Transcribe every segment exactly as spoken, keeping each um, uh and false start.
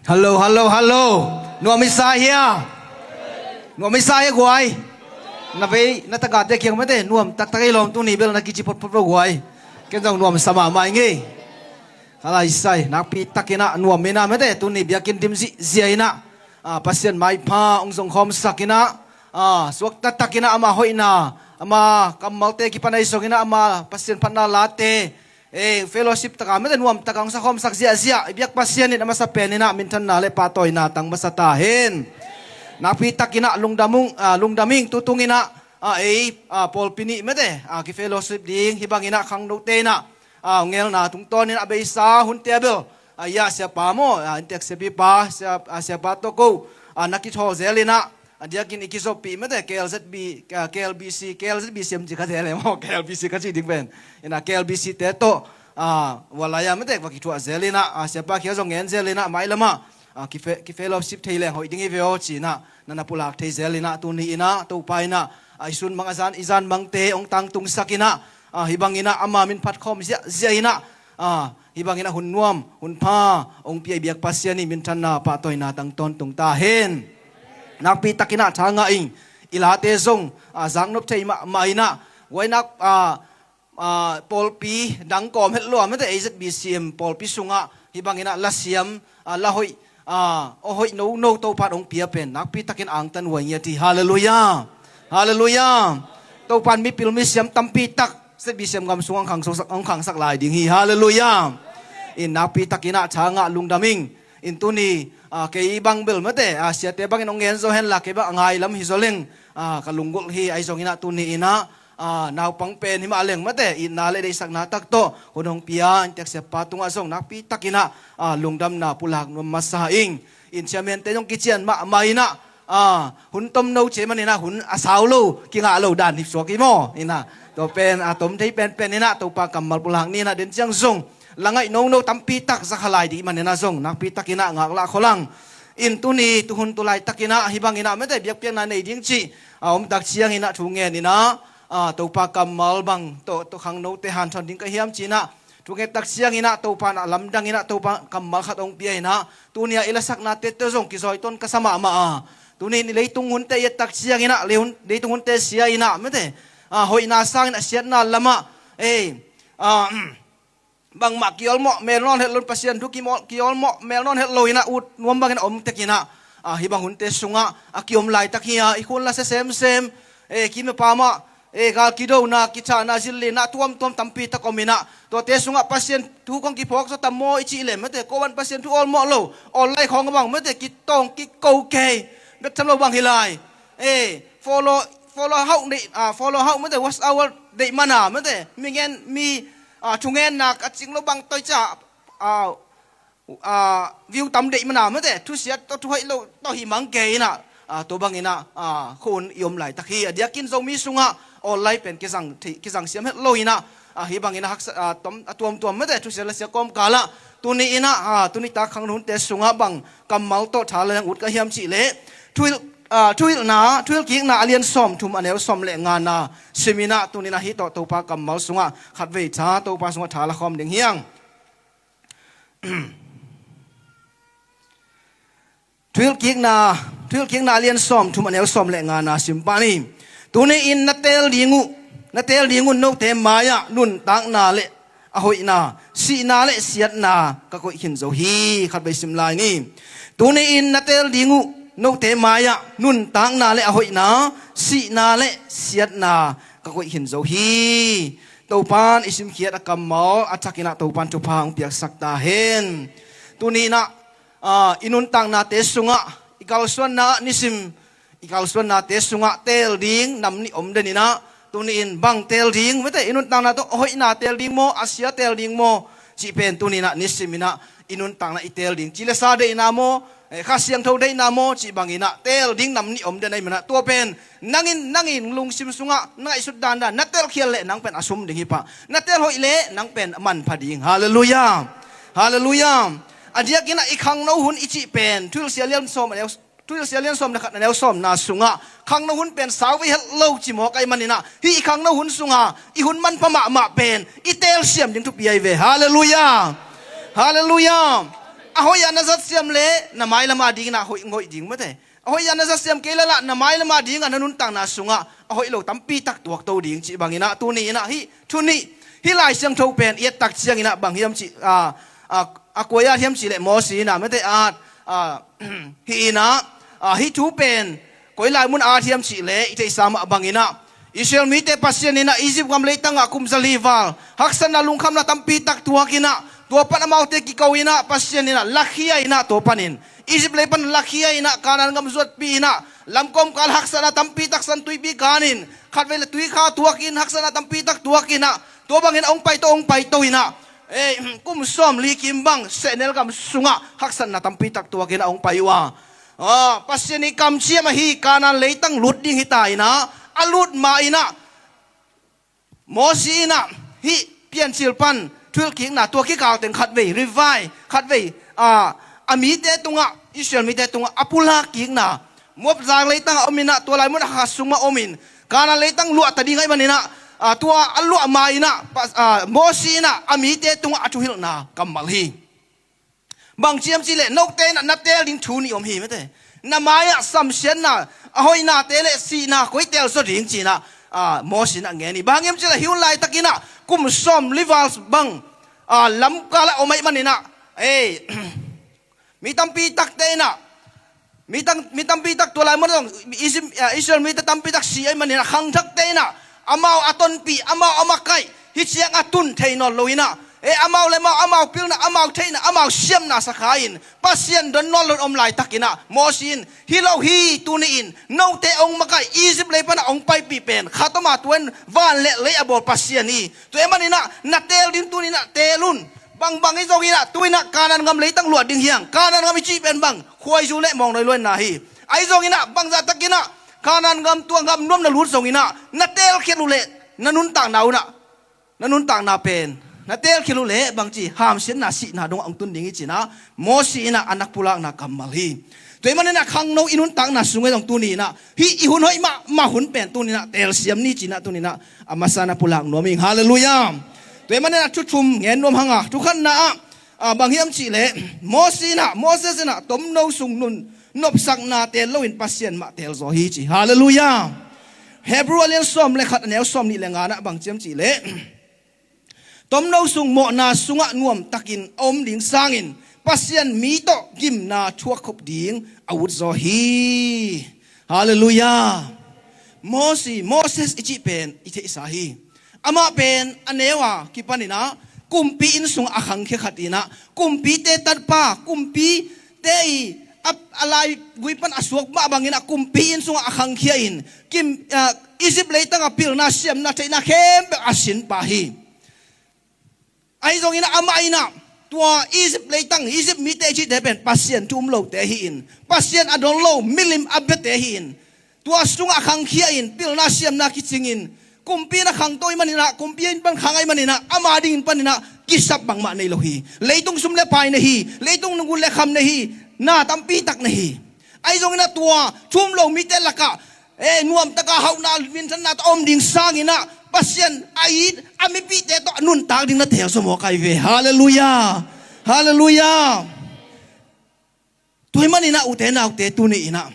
Hallo, hallo, hallo. Nuam i sa hia? Nuam i sa hia guai? Na vei na tagate kiang mate nuam taktak ei lawm, tuni bel na kici photphot lo guai. Ken zong nuam sa mahmah ing ei. Halai sai nakpi takinah nuam inah mate tuni biakinn dim zihzia inah, ah, Pasian maipha hong zong khawmsak inah, ah, suakta takinah ama hoihna, ama kammalte kipan ahi zong inah ama Pasian phatna late, eh, fellowship taka mate nuam taka hong sakhawmsak ziahziah i biak Pasian in a masa pen inah minthanna le pahtawina tang masa ta hen. Nakpi takinah lungdam ung, ah, lungdam ing. Tutung inah, ah, ei, ah, pawlpi nih mate, ah, kifellowship ding hibang inah khangnote inah, ah, ngelna tungtawn inah a beisa hunte a bel, ah, ia siapa maw, ah, inntek siapipa sia, ah, siapa tawh ko, ah, na kithawl zel inah, a diakin i kizoppih mate K L Z B, ah, K L B C, K L Z B C M ci kha zel e maw, K L B C kha ci ding pen. Inah K L B C te tawh, ah, valai-a mate va kithuah zel inah, ah, siapa khia zong ngen zel inah mailamah, ah, kife, kifellowship thei leng hoih ding hi ve aw ci inah, na na pulak thei zel inah tuni inah Topa inah, ah, i sun mang a zan, i zan mangte hong tangtungsak inah, ah, hibang inah ama min phatkhawm ziahziah inah, ah, hibang inah hun nuam hun pha hong pia i biak Pasian i minthanna pahtawina tang tawntung ta hen. Nakpi takinah tha ngah ing. I late zong, ah, zaknop thei mahmah inah guainak, ah, ah, pawlpi dang kawm het lo a mate A Z B C M pawlpi sungah hibang inah lasiam, ah, la hoih, ah, aw hoih nono Topan hong pia pen nakpi takin angtan huai ngiat hi. Halleluiah. Halleluiah. Topan mipil misiam tampi tak Z B C M gam sungah hong khangsak, hong khangsak lai ding hi. Halleluiah. In nakpi takinah tha ngah lungdam ing. In tuni, ah, kei bang bel mate, ah, siate bangin hong ngen zo henla kei bang a ngai lam hi zo leng, ah, ka lunggulh hi. Ahi zong inah tuni inah, ah, naupang pen himah leng mate itna le deihsakna tak tawh hun hong pia inntek siapa tungah zong nakpi takinah, ah, lungdamna pulak nuam masa ing. In chairman te zong kician mahmah inah, ah, hun tomno cia maninah hun a sau lo kingah lo dan hipsuak hi maw inah, tua pen a tom thei penpen inah Topa kammal pulak ni inah den ciang zong la ngaih nono tampi tak zakhalai dih maninah zong nakpi takinah ngaklah khualang. In tuni tuhun tulai takinah hibang inah mate biakpiakna nei ding cih a om tak ciang inah thu ngen inah, ah, Topa kammal bang tawh, tawh khangnote hanthawn ding ka hiam ci inah thu ngen tak ciang inah Topa inah lamdang inah Topa kammal khat hong pia inah tuni a i lasaknate tawh zong kizawi ton ka sa mahmah a. Tuni in i leitung hunte i et tak ciang inah lei hun, leitung hunte sia inah mate, ah, hoihna sangin a siatna lamah, ei, ah, bangmah kiawlmawh mel nawn het lo in Pasian thu kimawl, kiawlmawh mel nawn het lo inah ut nuam bangin a om tek inah, ah, hibang hunte sungah a kiom laitak hi a, i khun la sia semsem, eh, kim a pamah, eh, gal kidona, kithahna, zillina tuamtuam tampi tak om inah tuate sungah Pasian thu kong kiphawk zaw tam maw i cih leh mate ko van Pasian thu awlmawh lo, online khawng a bang mate kitawng kiko kei bek tham lo bang hi lai. Eh, follow, follow hauh deih, ah, follow hauh mate watch hour deih mana mate mi ngen mi, ah, thungennak a cing lo bang toi ca, ah, ah, view tam deih mana mate thusiat tawh thuhoih lo tawh hi mang kei inah, ah, tua bang inah, ah, khun i om laitak hi. A diakin Zomi sungah online pen kizang thei, kizang siam het lo inah, ah, hibang inah haksa, ah, tom, a tuamtuam mate thusiat lasia kawmkalah tuni inah, ah, tuni tak khangno hunte sungah bang kammal tawh tha leng ut ka hiam cih leh thuhilh, ah, thuhilhna, thuhilhkikna a lian sawm thum a neu sawm le ngana sim inah tuni inah hih tawh Topa kammal sungah khatvei tha Topa sungah tha la khawm ding hiang. Thuhilhkikna, thuhilhkikna a lian sawm thum a neu sawm le ngana sim pah ni. Tuni in na teel ding uh, na teel ding un note mai-ah nuntakna le a hoihna, sihna le siatna ka koih khin zo hi. Khatvei sim lai ni. Tuni in na teel ding uh note mai-ah nuntakna le a hoihna, sihna le siatna ka koih khin zo hi. Topan i simkhiat a kammal a thak inah Topan thupha hong piaksak ta hen. Tuni inah, ah, i nuntaknate sungah i kalsuanna nisim i kalsuannate sungah teel ding nam nih om den inah tuni in bang teel ding mate i nuntakna tawh a hoihna teel ding maw, a sia teel ding maw cih pen tuni inah nisim inah i nuntakna i teel ding ci le sa deihna maw, eh, Kha Siangtho deihna maw cih bang inah teel ding nam nih om den ahih manah tua pen nangin, nangin lungsim sungah na ngaihsut dandan na telkhial leh nang pen a sum ding hi pah, na tel hoih leh nang pen a manpha ding. Halleluiah. Halleluiah. A diakin ah i khangno hun i cih pen Thuhilhsia lian sawm a neu, Thuhilhsia lian sawm le khat a neu sawmna sungah khangno hun pen sauvei het lo ci mawk ahih manin ah hih i khangno hun sungah i hun manpha mahmah pen i telsiam ding thupi ahi ve. Halleluiah. Halleluiah. A hoih a na zat siam le na mailam a dingin ah hoih ngoih ding mate. A hoih a na zat siam kei lel ah na mailam a dingin ah na nuntakna sungah a hoih lo tampi tak tuakto ding cih bangin ah tuni in ah hih thu nih, hih Lai Siangtho pen i et tak ciangin ah bang hiam cih, a, a, a koi at hiam cih leh Mosi in ah mate at, a, hih in ah, a, hih thu pen koi lai mun at hiam cih leh i theihsa mah bangin ah Israel mite Pasian in ah Egypt gam leitangah kum zali val haksatna lungkhamna tampi tak tuak in ah, tua pan amaute kiko in ah Pasian in ah lakhia in ah tua panin Egypt lei pan lakhia in ah Kanaan gam zuatpih in ah lamkawmkal haksatna tampi tak San Tuipi kanin khatvei le tuikha tuakin haksatna tampi tak tuakin ah tua bangin ah hong paito hong paito in ah, ei, kum sawmli kim bang sehnel gam sungah haksatna tampi tak tuakin ah hong pai uh a, a, Pasian i kamciam ahi Kanaan leitang lut ding hi ta in ah, a lut ma in ah Mosi in ah hih piancil pan thuhilhkikna tua kikal teng khatvei revive, khatvei, a, a mite tungah, Israel mite tungah a pulak kikna, Moab zang leitangah om in ah tua lai mun ah kha sung mah om in Kanaan leitang luah ta ding ahih manin ah, a, tua a luah ma in ah, pa-, a, Mosi in ah a mite tungah a thuhilhna kammal hi. Bang ci hiam cih leh note in ah na teel ding thu nih om hi mate. Na mai-ah samsiatna, a hoihnate le sihna koi teel zaw ding ci in ah, a, Mosi in ah ngen hi. Bang hiam cih leh hih hun laitakin ah kum sawmli val bang, a, lamkal ah om ahih manin ah, ei, mi tampi takte in ah, mi tam-, mi tampi tak tua lai mun ah zong Is-, a, Israel mite tampi tak si ahih manin ah khangthakte in ah amau a tonpih, amau a makaih, hih ciang a tun thei nawn lo in ah, e, amau le amau, amau pilna, amau theihna, amau siamna sakha in Pasian don nawn lo in om laitakin ah Mosi in, hi lo hi, tuni in note hong makaih Egypt lei pan ah hong paipih pen khat om a, tua in van le lei a bawl Pasian hi. Tua ahih manin ah na teel ding tuni in ah teel un. Bangbang hi zongin ah tuni in ah Kanaan gam leitang luah ding hi hang. Kanaan gam i cih pen bang, khuaizu le mawngnawi luanna hi. Ahi zongin ah bangzah takin ah Kanaan gam tua gam nuam na lut zongin ah na teelkhiat uh leh na nuntakna un ah, na nuntakna pen na teelkhiat uh leh bangci hamsiatna, sihna dongah hong tun ding hi ci in ah Mosi in ah a na pulakna kammal hi. Tua ahih manin ah khangno i nuntakna sungah zong tuni in ah hih i hun hoih mahmah hun pen tuni in ah teelsiam ni ci in ah tuni in ah a masa na pulak nuam ing. Halleluiah. Tua ahih manin ah thu thum ngen nuam hang a, thu khatna ah, a, bang hiam cih leh Mosi in ah, Moses in ah tomno sung nun nopsakna teel loin Pasian mah teel zaw hi ci. Halleluiah. Hebrew a lian sawm le khat, a neu sawmnih le nga in ah bang ci hiam cih leh tomno sung mawhna sungah nuamtakin a om ding sangin Pasian mi tawh gimna thuakkhop ding a ut zaw hi. Halleluiah. Mosi, Moses i cih pen i theihsa hi. Amah pen a neu a kipan in ah kumpi inn sungah a khangkhia khat in ah, kumpite tatpa, kumpite i a, a laigui pan a suak mah bangin ah kumpi inn sungah a khangkhia in, kim, a, Egypt leitang a pilna siamna theihna khempeuh a sinpa hi. Ahi zongin ah amah in ah tua Egypt leitang, Egypt mite i cihte pen Pasian thu um lote hi in, Pasian a don lo milim a biate hi in, tua sungah khangkhia in pilna siamna kicing in, kumpi in ah khangto ahih manin ah, kumpi in pan khang ahih manin ah ama dingin panin ah kisap bangmah nei lo hi. Leitung sum le pai nei hi, leitung nungun le kham nei hi, na tampi tak nei hi. Ahi zongin ah tua thu um lo mite lakah, e, nuamtaka hauhna minthanna tawh om ding sangin ah Pasian a it a mipihte tawh a nuntak ding na teel zaw mawk hi ve. Halleluiah. Halleluiah. Tua ahih manin ah ute naute tuni in ah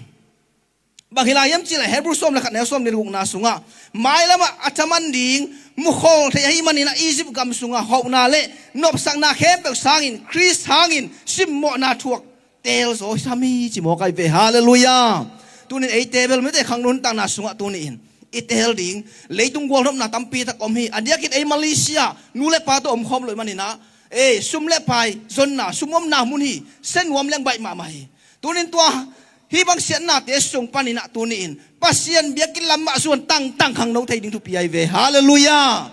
bang hi lai hiam cih leh Hebrew sawm le khat neu sawmnih le gukna sungah mailamah a thaman ding mukhol thei ahih manin ah Egypt gam sungah hauhna le nopsakna khempeuh sangin Khrist hangin simmawhna thuak teel zaw sam hi ci mawk hi ve. Halleluiah. Tuni in eite bel mite khang nuntakna sungah tuni in i teel ding leitung gualnopna tampi tak om hi. A diakin ei Malaysia nu le pa tawh omkhawm lo ahih manin ah, e, sum le pai zonna, sum omna mun hi, sia nuam leng baih mahmah hi. Tuni in tua hih bang siatnate sung panin ah tuni in Pasian biakinn lam mah zuan tangtang khangno thei ding thupi hi ve. Halleluiah.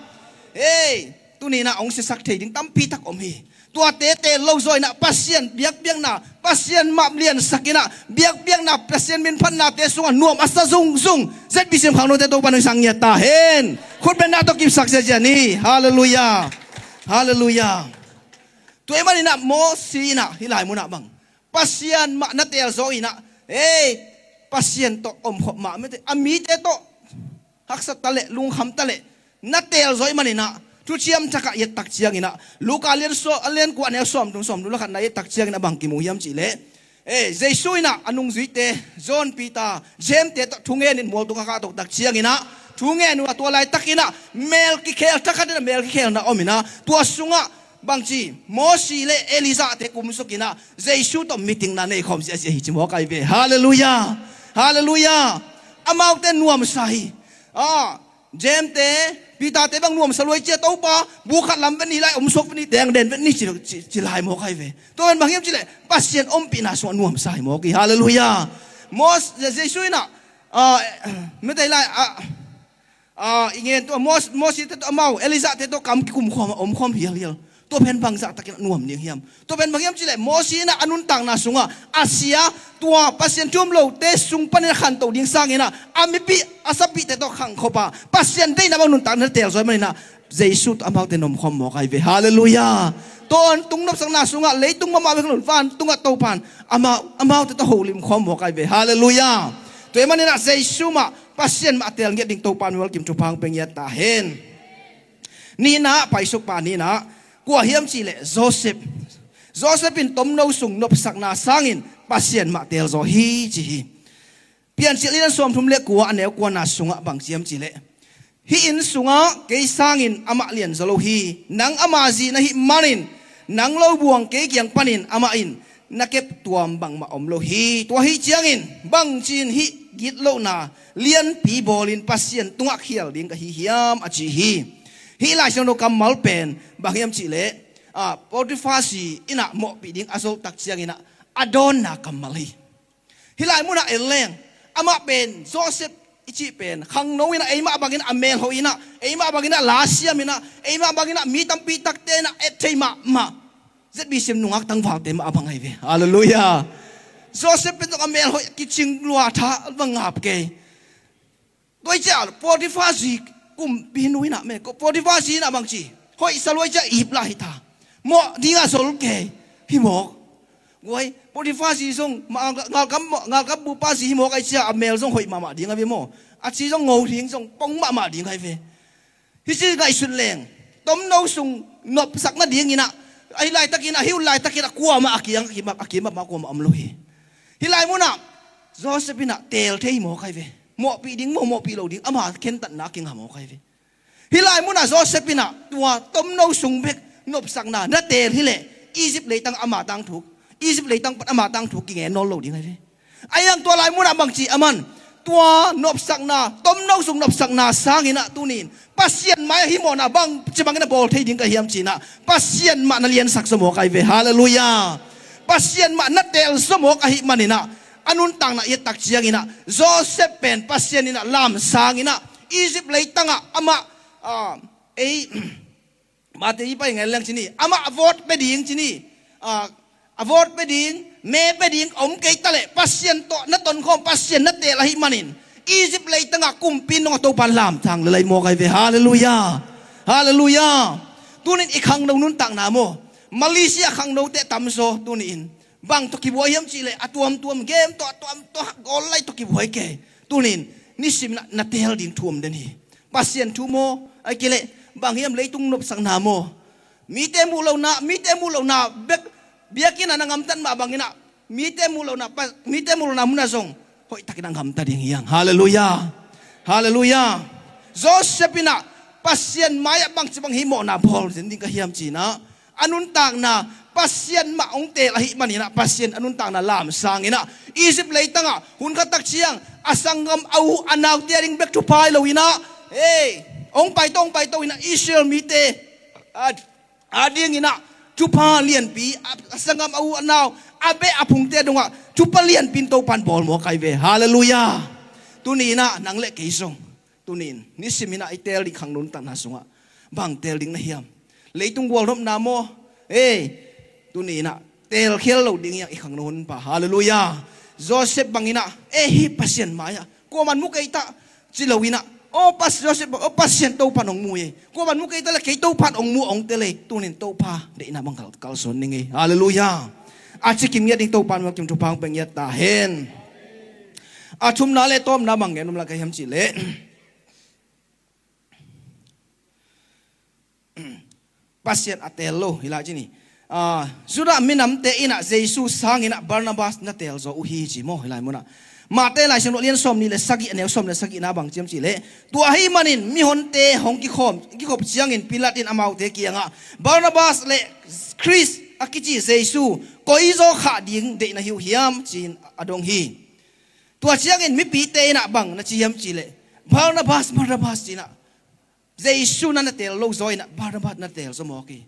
Hei, tuni in ah hong siasak thei ding tampi tak om hi. Tuate teel lo zaw in ah Pasian biakpiakna, Pasian mah liansak in ah biakpiakna, Pasian minphatnate sungah nuam a sa zungzung Z B C M khangnote Topa'n hong sang ngiat ta hen. Khutbetna tawh kipsak ziazia ni. Halleluiah. Halleluiah. Tua ahih manin ah Mosi in ah hih lai munah bang Pasian mah na teel zaw in ah, ei, Pasian tawh omkhop mah mite, a mite tawh haksat ta leh, lungkham ta leh, na teel zaw ahih manin ah Thuciam Thak ah i et tak ciangin ah, Luka lian sawm, a lian kua, a neu sawmthum, sawmthum le khat na i et tak ciangin ah bang kimu hiam cih leh, eh, Jesu in ah a nungzuite, John, Peter, James te tawh thungen in mual tungah a kahto tak ciangin ah, thungen uh a, tua laitakin ah mel kikhel thakhat in ah mel kikhelna om in ah, tua sungah bangci, Mosi le Elijah te kumsuk in ah Jesu tawh meeting na nei khawm ziahziah hi ci mawk ai ve. Halleluiah. Halleluiah. Amaute nuamsa hi. Ah, James te, Peter te bang nuamsa luai cia, Topa, bu khat lam vet ni lai, om suak vet ni, teng den vet ni ci, ci, ci lai mawk ai ve. Tua pen bang hiam cih leh Pasian ompihna sungah nuamsa hi mawk hi. Halleluiah. Mos-, Jesu in ah, ah, mete lai, ah, ah, i ngen tua Mos-, Mosi te tawh amau, Elijah te tawh kam kikum khawm a om khawm hialhial. Tua pen bangzah takin a nuam ding hiam? Tua pen bang hiam cih leh Mosi in ah a nuntakna sungah a sia, tua Pasian thu um lote sung panin a khanto ding sangin ah, a mipih, a sapihte tawh khangkhop a, Pasian deihna bang nuntakna teel zaw ahih manin ah, Jesu tawh amaute nomkhawm mawk ai ve. Halleluiah. Tawntung nopsakna sungah leitung mahmah bek lo in vantungah Topa'n amau, amaute tawh holim khawm mawk ai ve. Halleluiah. Tua ahih manin ah Jesu mah, Pasian mah teel ngiat ding Topa'n mimal kim thupha hong pia ngiat ta hen. Nihna, paisuk pa nihna, kua hiam cih leh Joseph. Joseph in tomno sung nopsakna sangin Pasian mah teel zaw hi ci hi. Piancil lian sawmthum le kua, a neu kuana sungah bang ci hiam cih leh, hih inn sungah kei sangin amah lian zaw lo hi. Nang ama zi na hih manin nang lo buang kei kiang panin amah in na kep tuam bangmah om lo hi. Tua ahih ciangin bangci in hih gitlohna lianpi bawlin Pasian tungah khial ding ka hi hiam, a ci hi. Hih Lai Siangtho kammal pen bang hiam cih leh, ah, Potiphar zi in ah mawhpih ding a zol tak ciangin ah a dawnna kammal hi. Hih lai munah en leng, amah pen Joseph i cih pen khangno in ah eimah bangin a melhoih in ah, eimah bangin a lasiam in ah, eimah bangin a mi tampi takte in ah et thei mahmah, Z B C M nungak tangvalte mah a bang ahi ve. Halleluiah. Joseph pen zong a melhoih, kicing lua, tha va ngap kei. Tua hi ciah Potiphar zi, kumpinu in ah me, Potiphar zi in ah bangci, hoihsa lua hi ciah ip lah hi ta. Mawh ding a zol kei hi mawk. Guai, Potiphar zi zong ma-, ngalkam, ngalkam bupa zi hi mawk ahi ciah a mel zong hoih mahmah ding ahi ve maw. A ci zong ngo ding, zong pong mahmah ding ahi ve. Hih ci ngaihsut leng, tomno sung nopsak nadingin ah, ahi laitakin ah, hih hun laitakin ah kuamah a kiang, a kimak, a kimak mah kuamah om lo hi. Hih lai munah Joseph in ah teel thei mawk ahi ve. Mawhpih ding maw, mawhpih lo ding, ama khentatna a kinga mawk ahi ve. Hih lai munah Joseph in ah tua tomno sung bek nopsakna na teel hi leh Egypt leitang ama tangthu, Egypt leitang pan ama tangthu kingen nawn lo ding ahi ve. Ahi hang tua lai munah bangci a man, tua nopsakna, tomno sung nopsakna sangin ah tuni in Pasian mai-ah hih mawhna bangci bangin a bawl thei ding ka hiam ci in ah Pasian mah na liansak zaw mawk ahi ve. Halleluiah. Pasian mah na teel zaw mawk ahih manin ah, a nuntakna i et tak ciangin ah Joseph pen Pasian in ah lamsang in ah Egypt leitangah amah, ah, ei, Mate i pai ngen leng ci ni, amah a vote pia ding ci ni, ah, a vote pia ding, me pia ding om kei ta leh Pasian tawh na tonkhawm, Pasian na teel ahih manin Egypt leitangah kumpi in dong a Topa'n lamsang lel ahi mawk ahi ve. Halleluiah. Halleluiah. Tuni in i khangno nuntakna maw, Malaysia khangnote tam zaw tuni in bang tawh kibuai hiam cih leh a tuamtuam game tawh, a tuamtuam goal lai tawh kibuai kei. Tuni in nisim in ah na teel ding thu om den hi. Pasian thu maw, ahih kei leh bang hiam, leitung nopsakna maw, mite muh lohna, mite muh lohna bek, biakinn ah na ngamtat mah bangin ah mite muh lohna, pa-, mite muh lohna munah zong hoihtakin a ngamta ding hi hang. Halleluiah. Halleluiah. Joseph in ah Pasian mai-ah bangci bang hih mawhna bawl zen ding ka hiam ci in ah, a nuntakna Pasian mah hong teel ahih manin ah Pasian a nuntakna lamsang in ah Egypt leitangah hun khat tak ciang a sanggam a u a naute a ding bek thupha hi lo in ah, ei, hong paito, hong paito in ah Israel mite a, a dingin ah thupha lianpi, a, a sanggam a u a nau, a beh a phungte dongah thupha lianpi in Topa'n bawl mawk ahi ve. Halleluiah. Tuni in ah nang le kei zong tuni in nisim in ah i teel ding khangno nuntakna sungah bang teel ding na hiam? Leitung gualnopna maw? Ei, tuni in ah teel khial lo ding hi hang i khangno hun pa. Halleluiah. Joseph bangin ah, ei, hih Pasian mai-ah kuaman mu kei ta ci lo in ah, aw Pas-, Joseph, aw Pasian, Topa'n hong mu hi. Kuaman mu kei ta leh kei Topa'n hong mu, hong teel hi. Tuni in Topa deihna bang kal, kalsuan ning ei. Halleluiah. A cikim ngiat ding Topa'n mimal kim thupha hong pia ngiat ta hen. A thumna le tawpna bang ngen nuam lai ka hiam cih leh, Pasian a teel lo hi lai ci ni. Ah, Judah minamte in ah Jesu sangin ah Barnabas na teel zo uh hi ci maw hi lai mun ah. Mate Lai Siangtho lian sawm nih le sagih, a neu sawm le sagihna bang ci hiam cih leh, tua ahih manin mihonte hong kikhawm, kikhop ciangin Pilat in amaute kiangah, Barnabas le Khrist a kici Jesu koi zaw khah ding deih na hi uh hiam ci-in a dong hi. Tua ciangin mipite in ah bang na ci hiam cih leh, Barnabas, Barnabas ci-in ah, Jesu na na teel lo zaw in ah Barnabas na teel zaw mawk hi.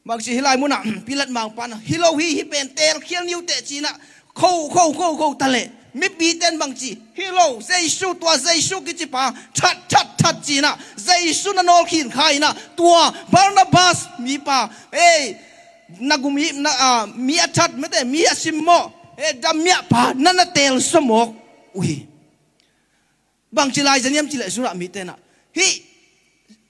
Bangci hi lai mun ah Pilat mangpa in ah, hi lo hi, hih pen teelkhial ni uh teh ci-in ah kho, kho, kho, kho ta leh, mipite in bangci, hi lo, Jesu, tua Jesu kici pa that, that, that ci-in ah Jesu na nawlkhin kha in ah, tua Barnabas mipa, ei, na gum hi, na, ah, mi a that, mate, mi a simmawh, eh, damiah pa na na teel zaw mawk uh hi. Bangci lai za hiam cih leh Judah mite in ah, hih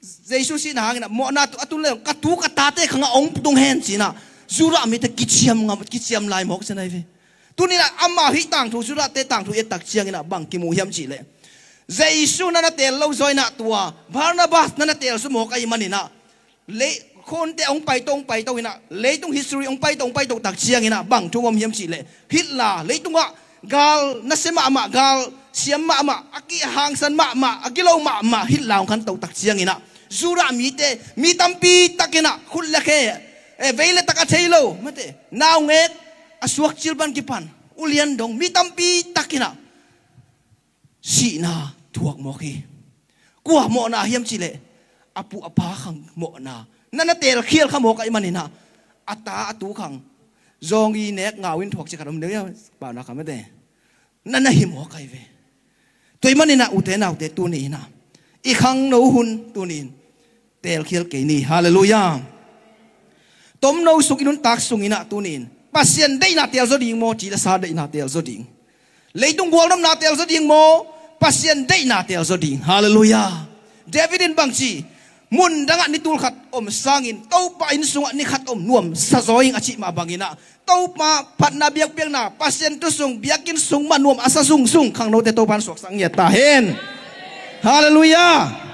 Jesu sihna hangin ah mawhna a tun leh ka tu ka tate khang ah hong tung hen ci-in ah Judah mite kiciam ngam, kiciam lai mawk zen ahi ve. Tuni-in ah amau hih tangthu, Judahte tangthu i et tak ciangin ah bang kimu hiam cih leh, Jesu na na teel lo zaw in ah tua Barnabas na na teel zaw mawk ahih manin ah, lei, khonte hong paito, hong paito in ah, leitung history hong paito, hong paito tak ciangin ah bang thu om hiam cih leh, Hitler, leitungah gal nasia mahmah, gal siam mahmah, a kihangsan mahmah, a gilo mahmah Hitler hong khanto tak ciangin ah, Judah mite, mi tampi tak in ah khut le khe, eh, vei le tak a thei lo, mate, naungek, a suakcil pan kipan, ulian dong, mi tampi tak in ah sihna thuak mawk hi. Kua mawhna hiam cih leh, a pu a pa khang mawhna. Na na teelkhial kha mawk ahih manin ah, a ta a tu khang, zawng i nek ngau in thuak ci khat om deuh ia, paunak kha mate. Na na hi mawk ahi ve. Tua ahih manin ah ute naute, tuni-in ah i khangno hun tuni-in teelkhial kei ni. Halleluiah. Tomno sung, i nuntak sungin ah tuni-in Pasian deihna teel zaw ding maw, ci le sa deihna teel zaw ding? Leitung gualnopna teel zaw ding maw, Pasian deihna teel zaw ding? Halleluiah. David in bangci, mun dangah ni tul khat om sangin Topa inn sungah ni khat om nuamsa zaw ing a cih mah bangin ah, Topa phatna biakpiakna, Pasian thu sung, biakinn sung mah nuam a sa sungsung khangnote Topa in suaksak ngiat ta hen. Halleluiah.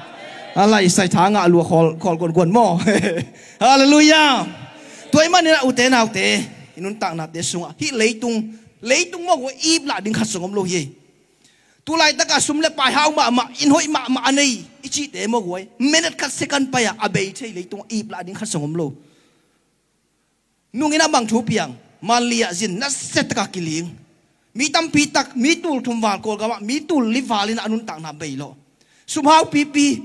A lai sai tha ngah lua khawl, khawl guanguan maw? Halleluiah. Tua ahih manin ah ute naute, i nuntaknate sungah hih leitung, leitung mawk uh ah iplah ding khat zong om lo hi. Tulaitakah sum le pai hau mahmah, inn hoih mahmah a nei i cihte mawk uh ah, minute khat second pai-a a bei thei leitung ah iplah ding khat zong om lo. Nungin a bang thu piang, Manli ah zin nasia takah kiling. Mi tampi tak, mi tul thum val Kawlgamah, mi tul li val in a nuntakna bei lawh. Sum hau pipi,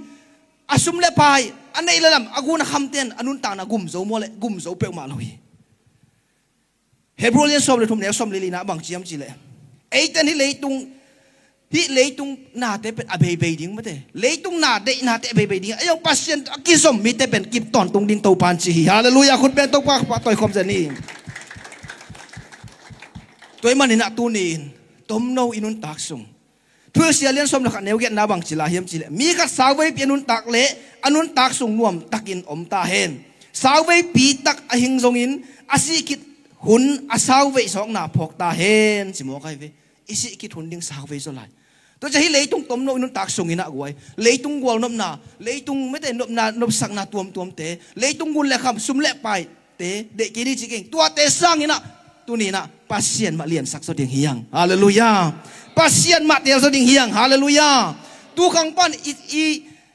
a sum le pai, a neih le lam, a gun a khamte in a nuntakna gum zo maw leh, gum zo peuhmah lo hi. Hebrew lian sawm le thum, neu sawm le lina bang ci hiam cih leh, eite in hih leitung, hih leitung nate pen a beibei ding, mate. Leitung na deihnate a beibei ding. Ei zong Pasian a kizom mite pen kip tawntung ding Topa in ci hi. Halleluiah. Khut beng, Topa pahtawi khawm zen ni. Tua ahih manin ah tuni-in tomno i nuntak sung, Thuhilhsia lian sawm le khat, neu giatna bang ci lai hiam cih leh, mi khat sauveipi a nuntak leh a nuntak sung nuamtakin om ta hen. Sauveipi tak a hing zongin a sih khit hun a sauveih zawkna phawk ta hen, ci mawk ahi ve. I sih khit hun ding sauvei zaw lai. Tua ciang hih leitung tomno i nuntak sungin ah guai, leitung gualnopna, leitung mite nopna, nopsakna tuamtuamte, leitung gun le kham, sum le paite deih kei ni ci keng. Tuate sangin ah tuni-in ah Pasian mah liansak zaw ding hi hang. Halleluiah. Pasian mah teel zaw ding hi hang. Halleluiah. Tu khang pan i, i,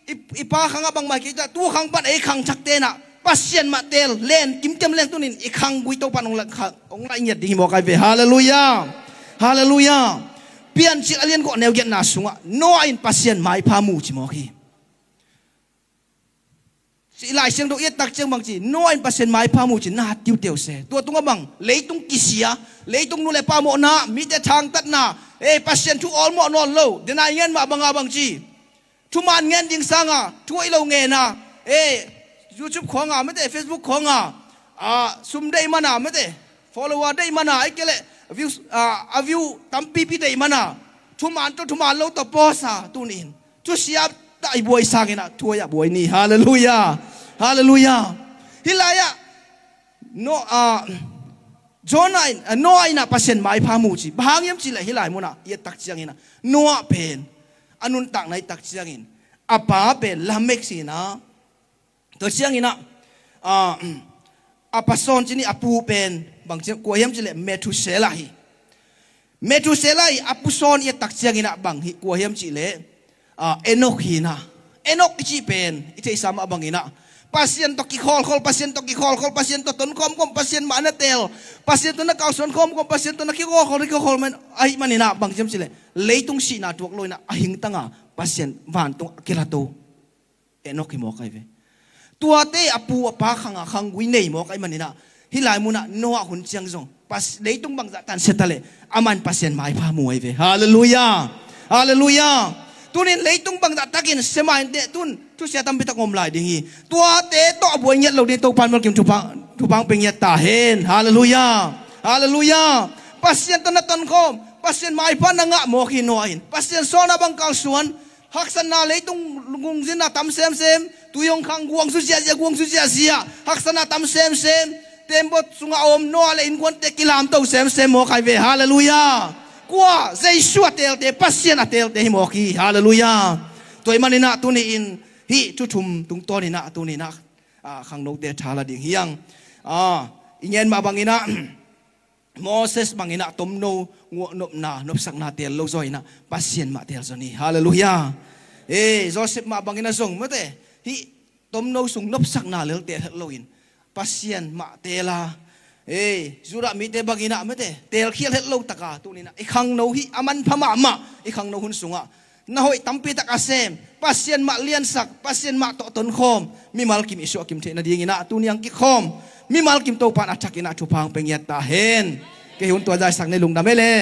i, i pa khangah bangmah kei ta, tu khang pan ei khangthakte in ah Pasian mah teel, len kimkem leng tuni-in i khanggui Topa in hong la, hong laih ngiat ding hi mawk ahi ve. Halleluiah. Halleluiah. Piancil a lian guk, neu giatna sungah Noah in Pasian maipha mu ci mawk hi. Ci Lai Siangtho i et tak ciang bang ci, Noah in Pasian maipha mu ci, na hat tiuteu se. Tua tungah bang, leitung kisia, leitung nu le pa mawhna, mite thangtatna, eh, Pasian thu awlmawh nawn lo, denai ngen mah banga bang ci, thuman ngen ding sanga thu hoih lo ngen a, eh, YouTube khawng a mate, Facebook khawng a, ah, sum deih man a mate, follower deih man a, ei kei leh views, ah, a view tampipi deih man a, thuman tawh thuman lo tawh post a, tuni-in thusia tah i buai sangin ah thu hoih ah buai ni. Halleluiah. Halleluiah. Hih lai-ah No, ah, Jonah in, ah, Noah in ah Pasian maipha mu ci. Bang hang hiam cih leh hih lai munah i et tak ciangin ah, Noah pen a nuntakna i et tak ciangin a pa pen Lamek hi-in ah, tua ciangin ah A, a pa Sawn ci ni, a pu pen bang ci, kua hiam cih leh Methuselah hi. Methuselah hi, a pu Sawn i et tak ciangin ah bang hi, kua hiam cih leh, a, Enok hi na. Enok i cih pen i theihsa mah bangin ah Pasian tawh kikhawlkhawl, Pasian tawh kikhawlkhawl, Pasian tawh tonkhawm khawm, Pasian mah na teel, Pasian tawh na kalsuan khawm khawm, Pasian tawh na kikhawlkhawl, kikhawlkhawl man ahih manin ah bang hiam cih leh leitung sihna tuak lo in ah a hingtang a Pasian vantung a kilato Enok hi mawk ahi ve. Tuate a pu a pa khang a khanggui nei mawk ahih manin ah hih lai munah Noah hun ciang zong Pas-, leitung bangzah tan sia ta leh aman Pasian maipha mu ahi ve. Halleluiah. Halleluiah. Tunin leitung bangzah takin sia ma inteh, tun thusia tampi tak om lai ding hi. Tuate tawh a buai ngiat lo ding, Topa in malkim thupha, thupha hong pia ngiat ta hen. Halleluiah. Halleluiah. Pasian tawh na tonkhawm, Pasian maipha na ngah mawk hi. Noah in Pasian sawlna bang kalsuan, haksatna, leitung lungzinna tam semsem, tui hong khang, guang su ziahziah, guang su ziahziah, haksatna tam semsem, teembaw sungah a om Noah le innkuante kilamto semsem mawk ahi ve. Halleluiah. Kua? Jesu a teelte, Pasian a teelte hi mawk hi. Halleluiah. Tua ahih manin ah tuni-in hih thu thum tungtawnin ah tuni-in ah, a, khangnote tha la ding hi hang. A, i gen mah bangin ah Moses bangin ah tomno nguah nopna, nopsakna teel lo zaw in ah Pasian mah teel zaw ni. Halleluiah. E, Joseph mah bangin ah zong mate, hih tomno sung nopsakna lel teel het loin Pasian mah teel a, e, Judah mite bangin ah mate, teelkhial het lo taka tuni-in ah i khangno hih a manpha mahmah, i khangno hun sungah na hoih tampi tak a sem, Pasian mah liansak, Pasian mah tawh tonkhawm mimal kim i suah kim theih nadingin ah tuni-in ah kikhawm mimal kim Topa in a thakin ah thupha hong pia ngiat ta hen. Kei hun tua zaisak ni, lungdam e le.